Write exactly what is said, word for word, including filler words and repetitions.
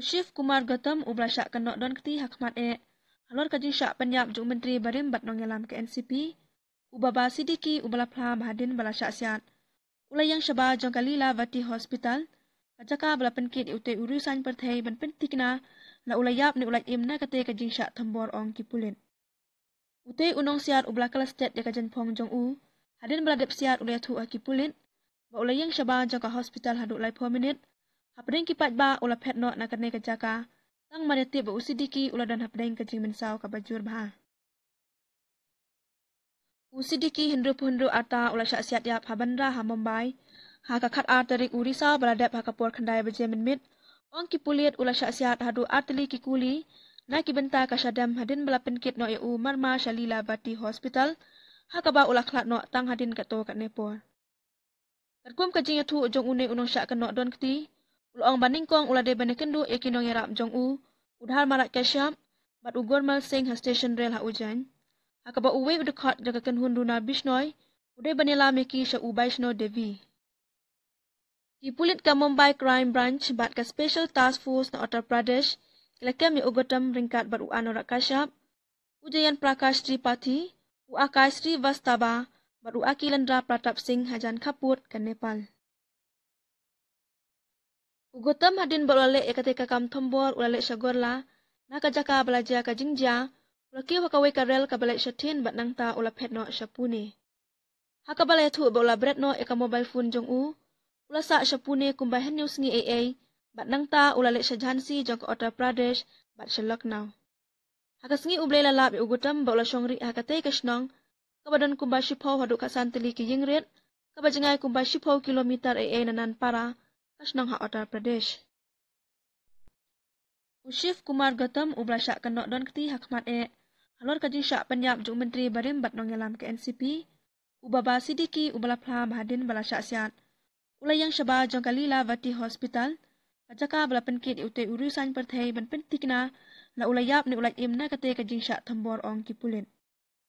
Shiv Kumar Gautam, uba la shah kynnoh don kti ha khmat eh halor ka jingshah pynïap jong u Myntri barim bad nongïalam ka N C P, u Baba Siddique, uba la phla ba hadien ba la shah siat u la ïeng shabar jong ka Lilavati Hospital, ka jaka ba la pynkit ïa utei u riewsaiñ pyrthei, ban pynthikna la u la ïap ne u la im na katei ka jingshah thombor, ong ki pulit. Utei u nongsiat uba la kylla stet ïa ka jingphong jong u, hadien ba la dep siat, u la ïathuh ha ki pulit ba u la ïeng shabar jong ka hospital haduh laiphew minit. Hapdeng ki paidbah u la phet noh na kane ka jaka, tang mar ïa tip ba u Siddique u la don hapdeng ka jingmynsaw kaba jur bha. U Siddique, hynriewphew hynriew arta, u la shah siat ïap ha bandra ha Mumbai ha ka khatar tarik u Risaw ba la dep ha ka por khyndai baje mynmiet. Ong ki pulit, u la shah siat haduh artylli ki kuli na ki bynta ka shadem hadien ba la pynkit noh ïa u marmar sha Lilavati Hospital, ha kaba u la khlad noh tang hadien katto katne por. Katkum ka jingïathuh jong une u nongshah kynnoh don kti, u la ong ba nyngkong u la dei ban ïakynduh ïa ki nongïarap jong u, u Dharmaraj Kashyap bad u Gormal Singh, ha station rel ha Ujjain, ha kaba uwei u dkhot jong ka kynhun Runar Bishnoi u dei ban ïalam ïa ki sha u Vaishno Devi. Ki pulit ka Mumbai Crime Branch bad ka Special Task Force na Uttar Pradesh ki la kem ïa u Gautam ryngkat bad u Anurag Kashyap, u Jayant Prakash Tripathi, u Akash Srivastava bad u Akhilendra Pratap Singh hajan Khapur ka Nepal. U Gautam, hadien ba u la leh ïa katei ka kam thombor, u la leit sha Gorla, na ka jaka ba la jia ka jingjia. U la kiew ha kawei ka rel kaba leit sha Thane bad nangta u la phet noh sha Pune. Ha kaba la ïathuh ba u la bret noh ïa ka mobile phone jong u, u la sah sha Pune kumba hynñiew sngi ei ei bad nangta u la leit sha Jhansi jong ka Uttar Pradesh bad sha Lucknow. Ha ka sngi U Blei la lap ïa u Gautam ba u la shong rieh ha katei ka shnong, kaba don kumba shiphew haduh khatsan tylli ki ïing rit, kaba jngai kumba shiphew kilometer ei ei na Nanpara, ka shnong ha Uttar Pradesh. U Shiv Kumar Gautam, uba la shah kynnoh don kti ha khmat eh halor ka jingshah pynïap jong u Myntri barim bad nongïalam ka N C P, u Baba Siddique, uba la phla ba hadien ba la shah siat u la ïeng shabar jong ka Lilavati Hospital, ka jaka ba la pynkit ïa utei u riewsaiñ pyrthei, ban pynthikna la u la ïap ne u la im na katei ka jingshah thombor, ong ki pulit.